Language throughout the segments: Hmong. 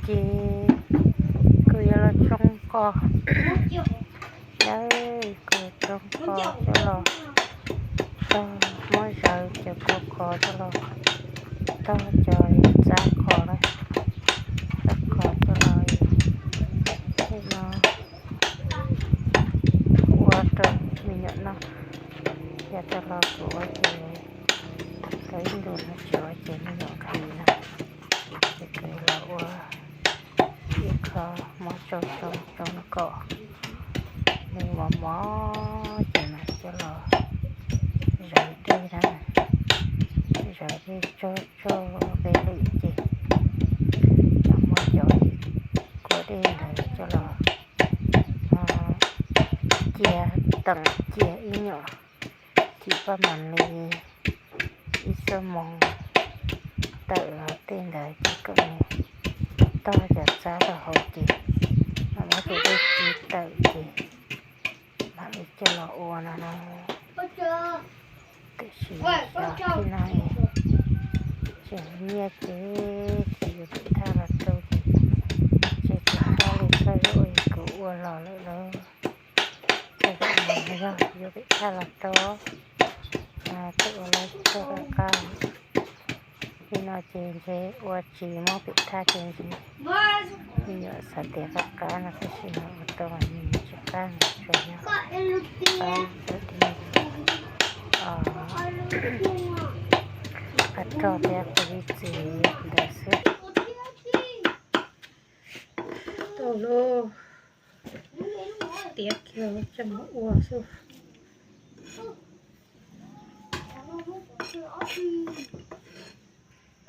ces kuv yuav los tsoo qos. Kuv tsoo qos coj los tog, muab zawv cov kua qos coj los tog cov txab qos na, txab qos coj los no ua rau me nyuam noj. Yav tas los kuv ua ces tau ib ntus no tsis ua ces me nyuam nqhis no, ces kuv los ua ib qho mov tsau tsau tsau kom nws mos mos ces mam coj los zawv dej na, zawv dej tsau tsau peb lwm ces mam muab cov kua dej ntawd coj los cia, teem cia ib nyuag, cim paj mam li ib xuab moos tawm los tej ntawd ces kom nws tog cov txab rau hauv ces mam muab tus dej txiv tawm ces mam li coj los ua no na. Tiam sis xyov tib no es tseem nyiaj ces tsis yuav pem thaj los rau ces tsis pom qab li txhob zoo ua kuv ua los lawm lauj. Tej zaum no yog yuav pem thaj los rau, tej ua lawv txhob qab qab. Li no ces ntshe ua tsis muaj pem thaj ces ntshe me nyuam xav tias qab qab no tab sis mas ua tau mas nws tsis qab, nws tsuas yog qab lub dej, qab rog thiab qab ib txwm ntawd xwb. Tau lauj, tiav kiag coj mus ua xwb.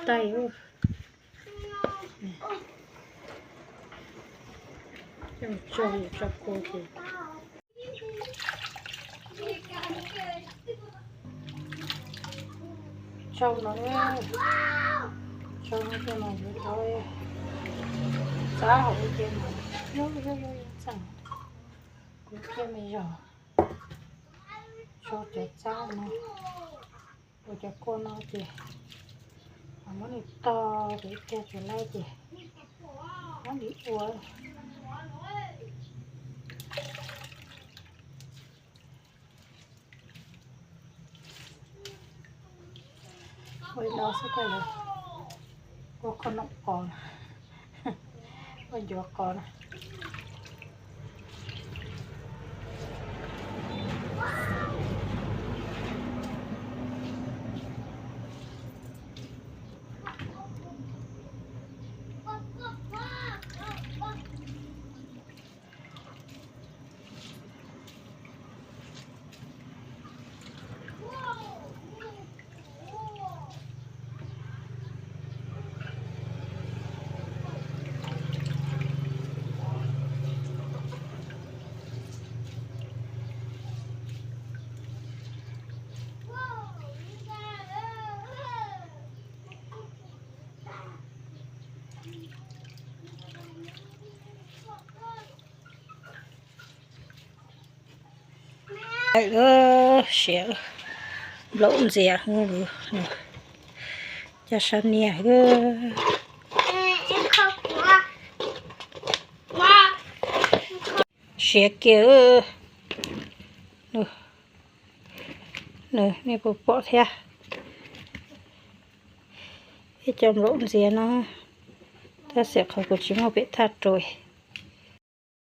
Taig, coj mus tsau tso kua ces tsau no, tsau no ces mas yuav cov txab hauv ces mas yuav yuav yuav txav, kuv thiaj me zog tsau cov txab no, ua cov kua no ces muab nws tog pem tiag tsuas laij ces muab nws ua. Ua no xwb, ua qhov no qos, ua ncuav qos na. Siav nplaum ntxias, cov sab niag. Siav kiag, nej puas pom thiab? Ib co nplaum ntxias no, tab sis qhov kuv tsis muaj pem thaj rau.